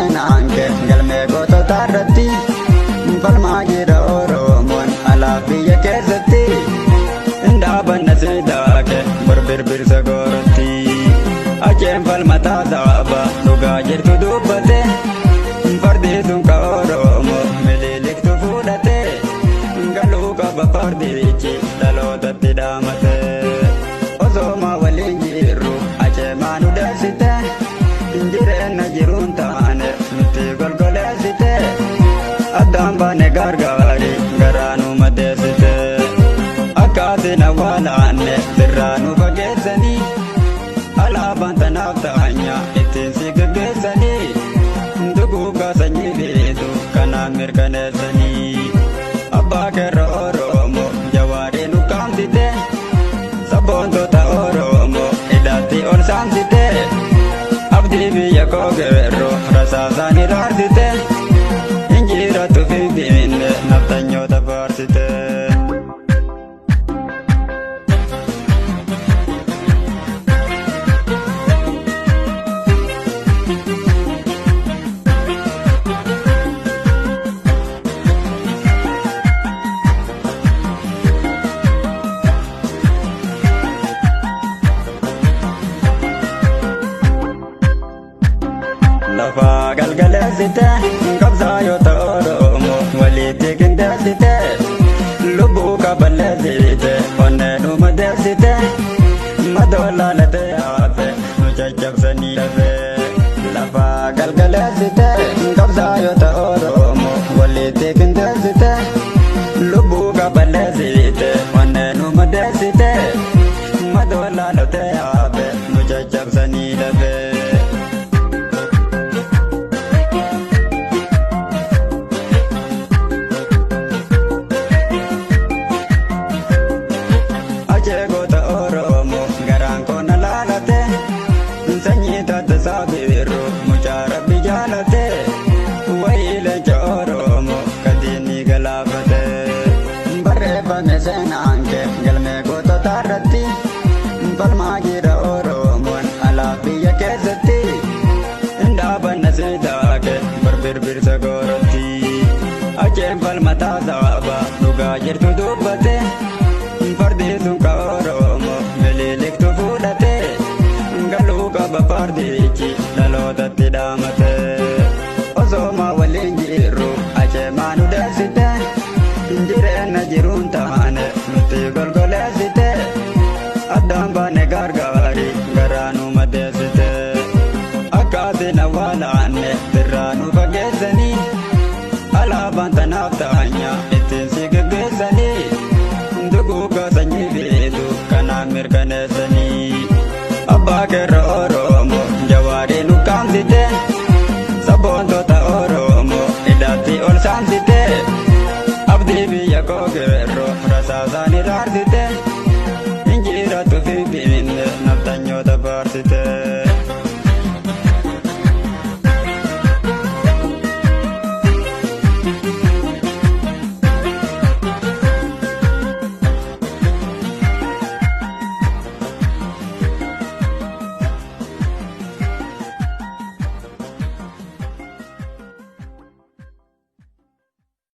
Seenaan kee galmee gootota irratti falmaa jira Oromoon alaa biyya keessatti. Dhaabanna siidaa kee bor birbirsa gooratti. Acheen falmataa saaba dhugaa jirtu dubbate. Fardi sun ka Oromoo Miniliktu fuudhate. Galuu qaba fardichi dhalootatti dhaamate. Osooma waliin jirru acheemaa nu deessite. Jireenya jiruun taane nuti golgoleessite. Addaan baane gargaari garaa nu madeessite. Akkaatiin awwaalaanne sirraa nu fageessanii. Alaabaan tanaaf ta'anya ittiin si geggeessanii. Duguugaa sanyii beetu kanaan mirkaneessanii. Abbaa keerra Oromoo Jawaaree nu kaamsite. Sabboontota Oromoo hidhaatti ol saamsite. Abdii biyya koo geerroo rasaasaan iraarsite. Injiratu finfinne naftanyoota faarsite. Lafa galgaleessite qabsaayota Oromoo walitti qindeessite lubbuu kaballeessite onnee nu madeessite madoolaalate hafe nu caccabsanii dhafe. Lafa galgaleessite qabsaayota Oromoo walitti qindeessite lubbuu kaballeessite onnee nu madeessite madoolaalate hafe nu caccabsanii dhafe. Ajeegota Oromoo garaan koo na laalate sanyii taate saabiru mucaa rabbi jaalate wayii leenca Oromoo kadiinni galaafate. Barreeffame seenaan kee galmee gootota irratti falmaa jira Oromoon alaa biyya keessatti. Dhaabanna siidaa kee bar birbirsa gooratti. Acheen falmataa saaba dhugaa jirtu dubbate. Fardi sun ka Oromoo Miniliktu fuudhate. Galuu qaba fardichi dhalootatti dhaamate. Osooma waliin jirru acheemaa nu deessite. Jireenya jiruun taane nuti golgoleessite. Addaan baane gargaari garaa nu madeessite. Akkaatiin awwaalaanne sirraa nu fageessanii. Alaabaan tanaaf ta'anya